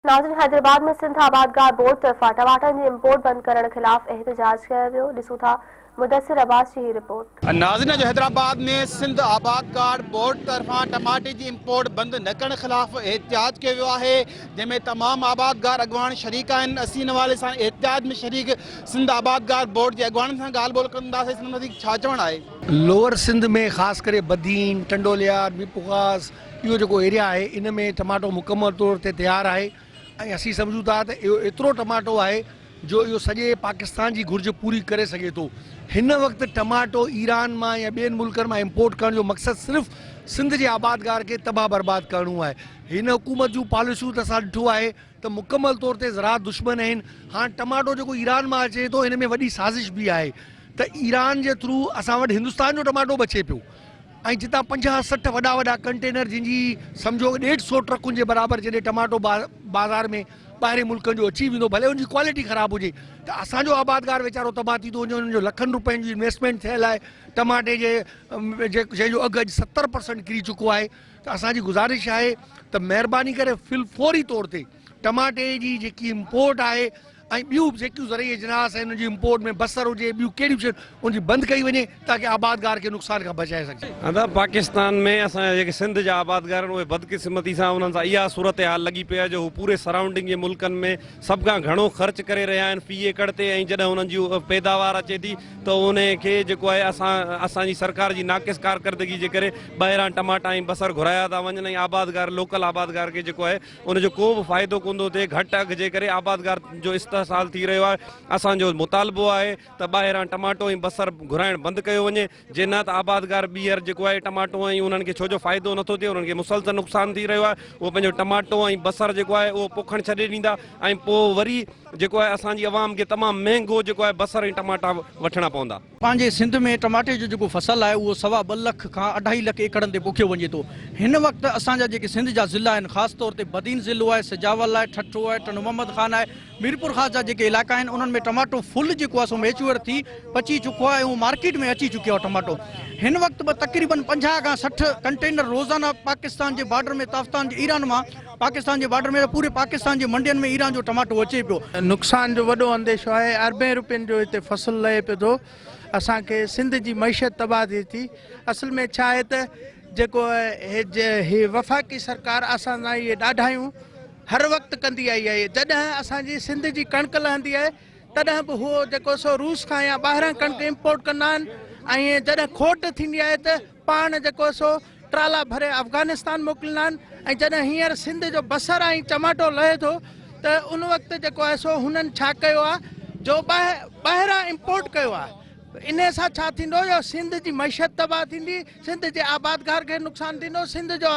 ناظرين حيدرآباد ۾ سنڌ آبادگار بورڊ طرفان ٽماٽن جي امپورٽ بند ڪرڻ خلاف احتجاج ڪيو ويو، ڏسون ٿا مدثر عباس جي هي رپورٽ. ناظرين اڄ حيدرآباد ۾ سنڌ آبادگار بورڊ طرفان ٽماٽي جي امپورٽ بند نه ڪرڻ خلاف احتجاج ڪيو ويو آهي جنهن ۾ تمام آبادگار اڳواڻ شريڪ آهن اسين ان حوالي سان احتجاج ۾ شريڪ سنڌ آبادگار بورڊ جي اڳواڻن سان ڳالهه ٻولهه ڪنداسين سندن وڌيڪ ڇا چوڻ آهي. لوئر سنڌ ۾ خاص ڪري بدين، ٽنڊوليار، ميرپورخاص، اهو جيڪو ايريا آهي ان ۾ ٽماٽو مڪمل طور تي تيار آهي ۽ اسين سمجهون ٿا ته اهو ايترو ٽماٽو آهي جو اهو سڄي پاڪستان جي گهرج پوري ڪري سگهي ٿو. هن وقت ٽماٽو ايران مان يا ٻين ملڪن مان امپورٽ ڪرڻ جو مقصد صرف سنڌ جي آبادگار کي تباهه برباد ڪرڻو آهي. هن حڪومت جون پاليسيون ته اسان ڏٺو آهي ته مڪمل طور تي زراعت دشمن آهن. هاڻ ٽماٽو جيڪو ايران مان اچي ٿو ان ۾ وڏي سازش به آهي ته ايران جي ٿرو اسان وٽ هندستان جو ٽماٽو به اچي پيو. ۽ جتان 50 60 وڏا وڏا ڪنٽينر جن جي سمجهو ڏيڍ سو ٽرڪن جي برابر جڏهن ٽماٽو بازار ۾ ٻاهرين ملڪن جو اچي ويندو ڀلي ان جي ڪوالٽي خراب هجي ته اسان جو آبادگار ويچارو تباهه ٿي ٿو وڃي انهن جو لکن روپين جي انويسٽمينٽ ٿيل آهي ٽماٽي جي جنهن جو اگهه اڄ 70 پرسنٽ ڪري چڪو آهي ته اسان جي گذارش آهي ته مهرباني ڪري فل فوري طور تي ٽماٽي جي جيڪي امپورٽ آهي ۽ ٻيون به جيڪيون زرعي اجناس آهن انهن جي امپورٽ ۾ بصر هجي ٻيون ڪهڙيون به شيون ان جي بند ڪئي وڃي تاڪه آبادگار کي نقصان کان بچائي سگهجي. ادا پاڪستان ۾ اسان جا جيڪي سنڌ جا آبادگار آهن اهي بدقسمتي سان انهن سان اها صورتحال لڳي پئي آهي جو هو پوري سرائونڊنگ جي ملڪن ۾ سڀ کان گهڻو خرچ ڪري رهيا آهن في ايڪڙ تي ۽ جڏهن انهن جي پيداوار اچي ٿي ته انهي کي جيڪو آهي اسان اسان جي سرڪار جي ناقص ڪارڪردگي جي ڪري ٻاهران ٽماٽا ۽ بصر گهرايا ٿا وڃن ۽ آبادگار لوڪل آبادگار کي جيڪو آهي ان جو ڪو به فائدو ڪونه ٿو ٿئي، گهٽ اگهه جي ڪري آبادگار جو استحصال ٿي رهيو آهي، اسان جو مطالبو آهي ته ٻاهران ٽماٽو ۽ بصر گهرائڻ بند ڪيو وڃي، جي نه ته آبادگار ٻيهر جيڪو آهي ٽماٽو ۽ انهن کي ڇو جو فائدو نٿو ٿئي انهن کي مسلسل نقصان ٿي رهيو آهي، اهو پنهنجو ٽماٽو ۽ بصر جيڪو آهي اهو پوکڻ ڇڏي ڏيندا ۽ پوء وري جيڪو آهي اسان جي عوام کي تمام مهنگو جيڪو آهي بصر ۽ ٽماٽا وٺڻا پوندا. پنهنجي سنڌ ۾ ٽماٽي جو جيڪو فصل آهي اهو سوا ٻه لک کان اڍائي لک ايڪڙن تي پوکيو وڃي ٿو. هن وقت اسان جا جيڪي سنڌ جا ضلعا آهن خاص طور تي بدين ضلعو آهي، سجاول آهي، ٺٽو آهي، ٽنڊو محمد خان آهي، ميرپورخاص جا جيڪي علائقا آهن انهن ۾ ٽماٽو فل جيڪو آهي سو ميچوئر ٿي پچي چڪو آهي ۽ اهو مارڪيٽ ۾ اچي چڪيو آهي ٽماٽو هن وقت به تقريبن 50 کان 60 ڪنٽينر روزانه پاڪستان جي بارڊر ۾ تافتان جي ايران مان پاڪستان جي بارڊر ۾ پوري پاڪستان جي منڊين ۾ ايران جو ٽماٽو اچي پيو. نقصان جو وڏو انديشو آهي اربين روپين جو هتي فصل لهي پيو ٿو اسان کي سنڌ جي معيشت تباهه ٿئي ٿي اصل ۾ ڇا آهي ته جيڪو هي وفاقي سرڪار اسان سان اهي ڏاڍايون هر وقت ڪندي آئي آهي جڏهن اسان جي سنڌ جي ڪڻڪ لهندي آهي تڏهن به هو جيڪو سو روس کان يا ٻاهران ڪڻڪ امپورٽ ڪندا آهن ۽ جڏهن کوٽ ٿيندي آهي ته پاڻ جيڪو سو ٽرالا ڀري افغانستان موڪليندا آهن ۽ جڏهن هينئر سنڌ جو بصر ۽ چماٽو لهي ٿو ته ان وقت جيڪو آهي سو هنن ڇا ڪيو آهي جو ٻاهران امپورٽ ڪيو آهي انهي سان ڇا ٿيندو جو سنڌ جي معيشت تباهه ٿيندي سنڌ جي آبادگار کي نقصان ٿيندو سنڌ جو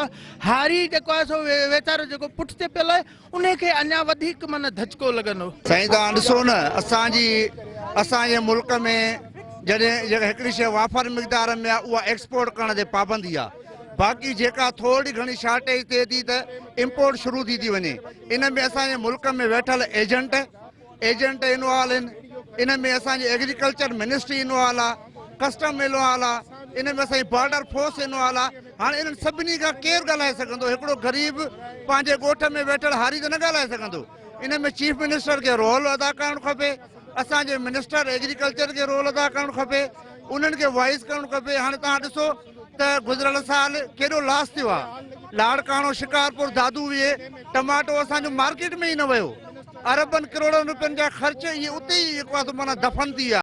هاري جيڪو آهي سو ويچارو جيڪو پٺتي پيل آهي انهي کي اڃا وڌيڪ معنيٰ ڌچڪو لڳندو. سائين توهان ڏسو نه اسان جي اسان جي ملڪ ۾ جڏهن جيڪا هڪڙي شيء وافر مقدار ۾ آهي اها ايڪسپورٽ ڪرڻ تي پابندي آهي باقي جيڪا ٿورڙي گهڻي شارٽيج ٿئي ٿي ته امپورٽ شروع ٿي ٿي وڃي ان ۾ اسان جي ملڪ ۾ ويٺل ايجنٽ ايجنٽ انوالو آهن ان ۾ اسان جي ايگريڪلچر منسٽري انوالو آهي ڪسٽم انوالو آهي ان ۾ اسان جي بارڊر فورس انوالو آهي هاڻي انهن سڀني کان ڪير ڳالهائي سگهندو هڪڙو غريب پنهنجي ڳوٺ ۾ ويٺل هاري ته نه ڳالهائي سگهندو ان ۾ چيف منسٽر کي رول ادا ڪرڻ کپي اسان جي منسٽر ايگريڪلچر کي رول ادا ڪرڻ کپي انهن کي وائز ڪرڻ کپي هاڻي توهان ڏسو ته گذريل سال ڪيڏو لاس ٿيو آهي لاڙڪاڻو شڪارپور دادو اهي ٽماٽو اسان جو مارڪيٽ ۾ ئي نه ويو اربن ڪروڙن روپين جا خرچ اهي اتي ئي جيڪو آهي سو معنيٰ دفن ٿي ويا.